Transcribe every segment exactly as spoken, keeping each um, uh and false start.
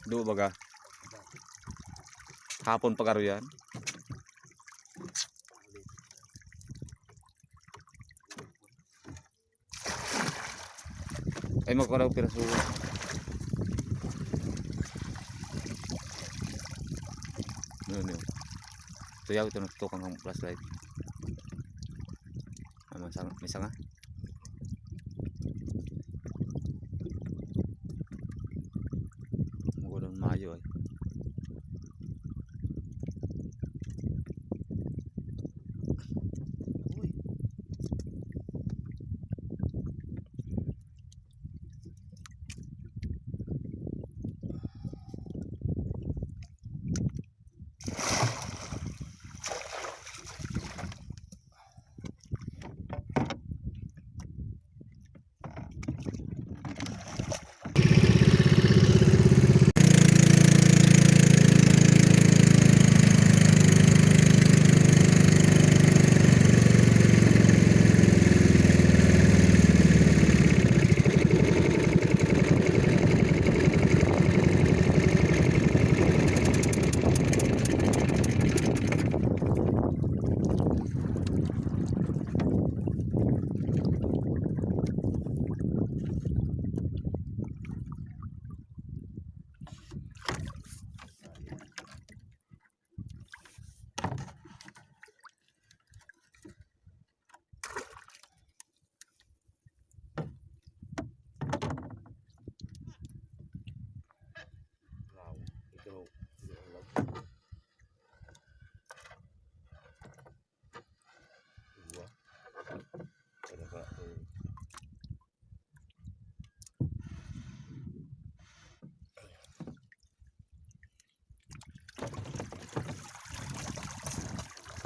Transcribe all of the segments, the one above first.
Duo baga. Hapon pa garo yan. Ay, magkaraw piraso. Yun, yun. Tuyaw ito, nagtukang ang flashlight. Ah, may sanga, may sanga. Magulong mayo ay.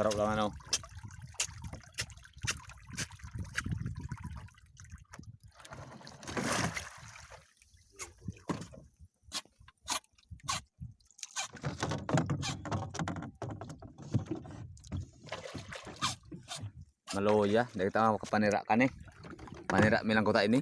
Sarap lang, ano. Maluya, dai ta makapanira kan eh. Panira mi lang kuta ini.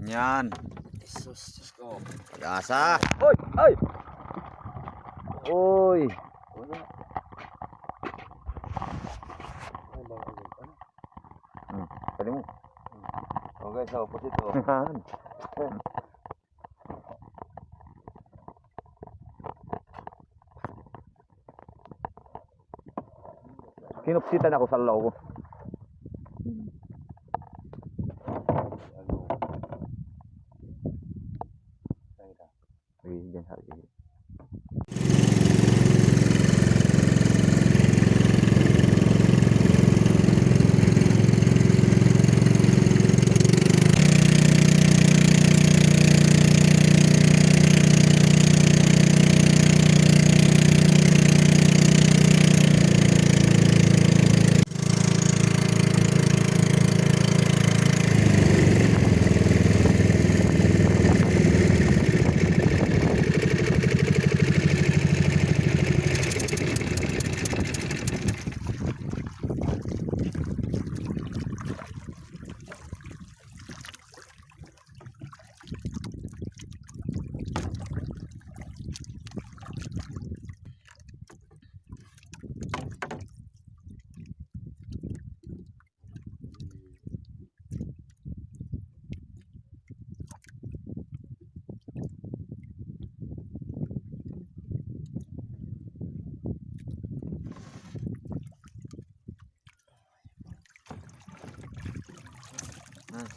Yan. Jesus, Diyos ko. Yasa. Oy! Ay! Oy! Wala. Ay, baka ano? Hmm, pwede mo. Okay, sa opposite, oh. Yan. Kinupsitan ako sa law ko. Sige, dyan sa gilid.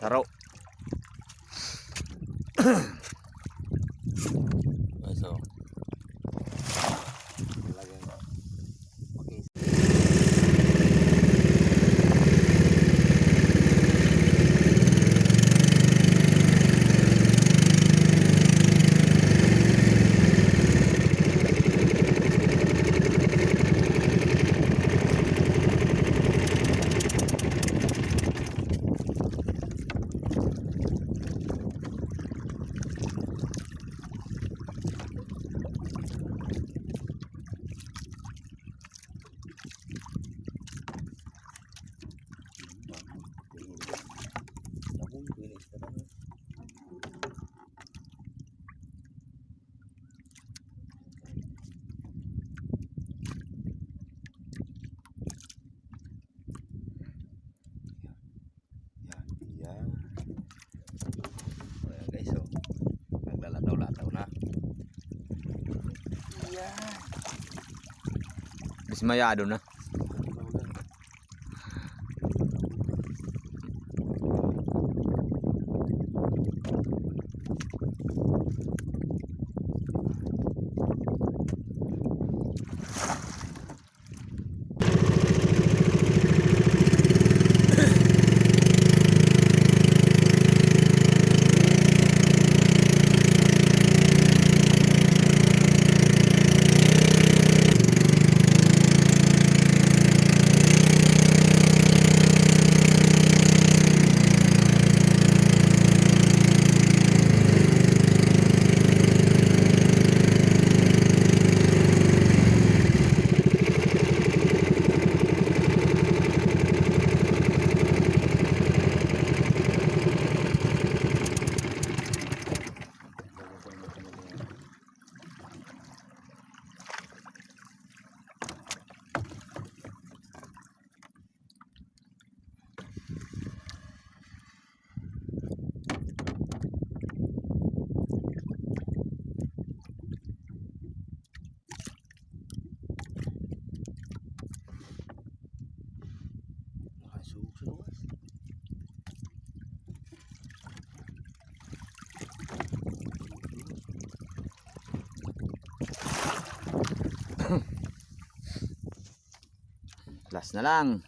Saro. Ay, so. Talagang okay. Yan, yan. O, yan, guys, o. Naglalataw-lataw na. Yan. Dismayado na. Nakasuog sa luwas. Last na lang.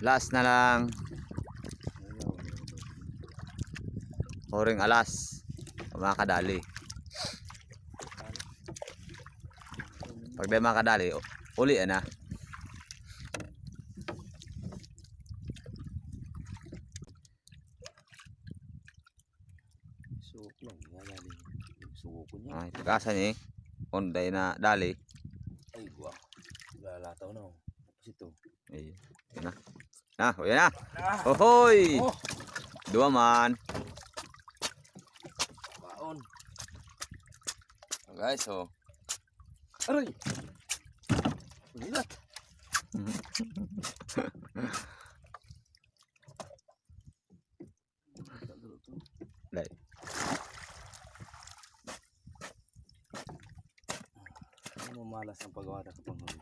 Last na lang. Huring alas. Makadali. Pag di makadali, u-, uli na. Suok lang, nga dali. Suok ko niya. Ay, pag-asa ni? Onday na dali. Ay, guwa. Lalataw na, oh. Tapos ito. Ayun. Yan na. Na, o, yan na. Ah. Ohoy! Oh. Duwa man. Baon. Oh, guys, oh. Aray! Ulat. Dai. Ano, malas ang paggawa na sa panghuli.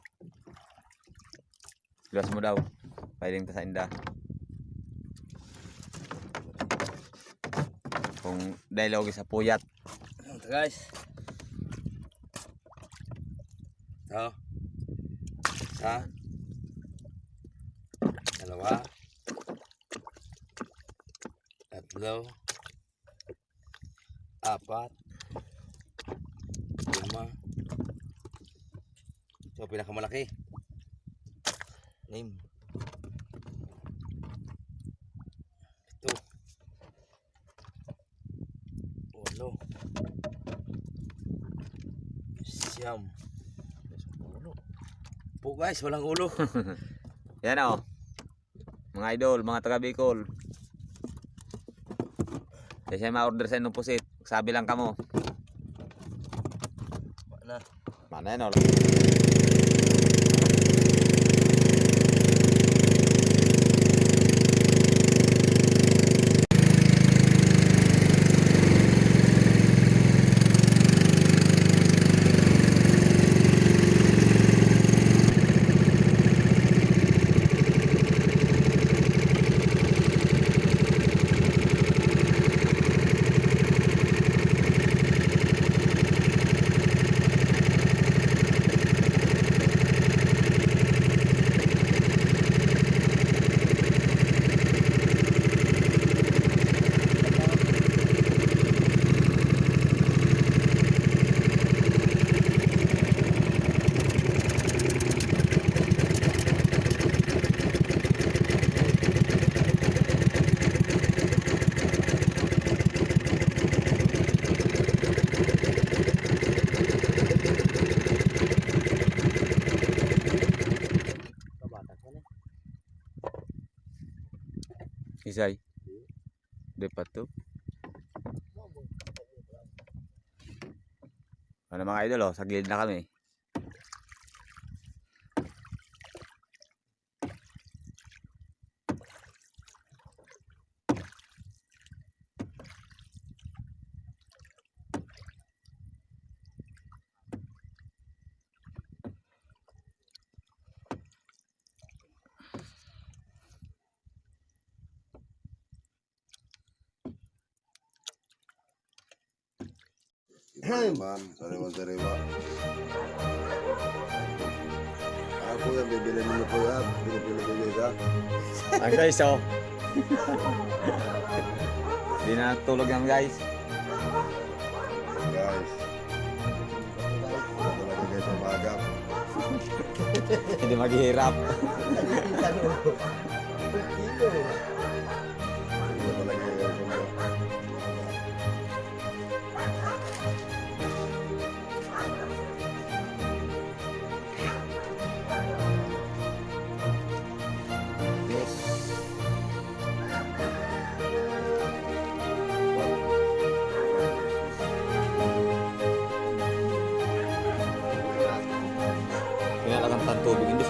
Luwas mo daw. Pailing ta sa inda. Kung dahil ako sa puyat. Ito, guys. Ito. Isa. Dalawa. Tatlo. Apat. Lima. Ito, pinakamalaki. Anim. Pito. Walo. Yam. Ulo. Po guys, walang ulo. Yan o. Mga idol, mga taga Bicol. Kaya siya ma-order sa inyong pusit. Sabi lang kamo. Wala na. Mana yan, oh. Isay. Di pa to. Ano, mga idol, oh, sa gilid na kami. Iba naman, sariwa-sariwa. Ako yan, bibili mo na po yan. Pinipili ko yung isa. Ang guys, oh. Di na natulog yan, guys. Guys. Talaga, guys, ang bagap. Hindi maghihirap. Hindi talaga, guys, ang bagap. Kinalakan tan tubig, hindi